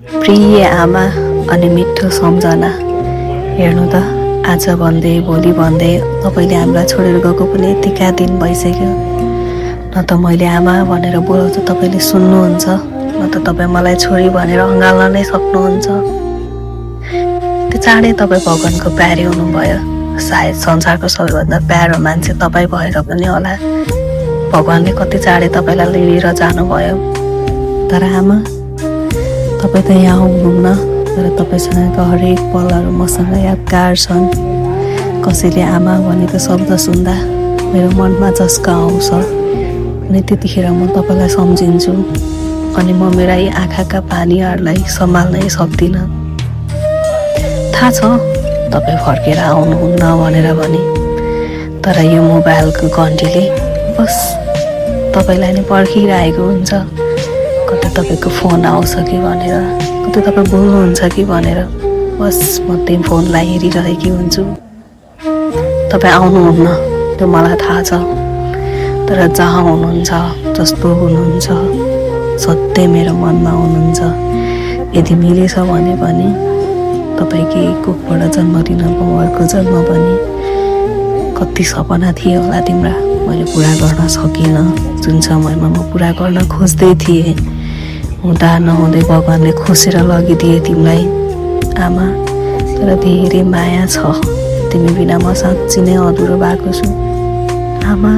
प्रिय आमा अनि मिठो सम्झना। हेर्नु त आज भन्दै भोलि भन्दै तपाईँले हामीलाई छोडेर गएको पनि यतिका दिन भइसक्यो। न त मैले आमा भनेर बोलाउँछु तपाईँले सुन्नुहुन्छ, न त तपाईँ मलाई छोरी भनेर अँगाल्न नै सक्नुहुन्छ। त्यो चाँडै तपाईँ भगवान्को प्यारी हुनुभयो। सायद संसारको सबैभन्दा प्यारो मान्छे तपाईँ भएर पनि होला भगवान्ले कति चाँडै तपाईँलाई लिएर जानुभयो। तर आमा तपाईँ त यहाँ हुनुहुन्न, तर तपाईँसँगको हरेक पलहरू मसँग यादगार छन्। कसैले आमा भनेको शब्द सुन्दा मेरो मनमा झस्का आउँछ अनि त्यतिखेर म तपाईँलाई सम्झिन्छु अनि म मेरा यी आँखाका पानीहरूलाई सम्हाल्नै सक्दिनँ। थाहा छ तपाईँ फर्केर आउनुहुन्न भनेर भने, तर यो मोबाइलको घन्टीले बस तपाईँलाई नै पर्खिरहेको हुन्छ। कतै तपाईँको फोन आउँछ कि भनेर, कतै तपाईँ बोल्नुहुन्छ कि भनेर बस म त्यही फोनलाई हेरिरहेकी हुन्छु। तपाईँ आउनुहुन्न त्यो मलाई थाहा छ, तर जहाँ हुनुहुन्छ जस्तो हुनुहुन्छ सधैँ मेरो मनमा हुनुहुन्छ। यदि मिलेछ भने पनि तपाईँकै कोखबाट जन्म लिनको अर्को जन्म पनि कति सपना थिए होला तिम्रा, मैले पुरा गर्न सकिनँ। जुन समयमा म पुरा गर्न खोज्दै थिएँ, हुँदा नहुँदै भगवान्ले खोसेर लगिदिए तिमीलाई आमा। तर धेरै माया छ, तिमी बिना म साँच्ची नै अधुरो भएको छु आमा।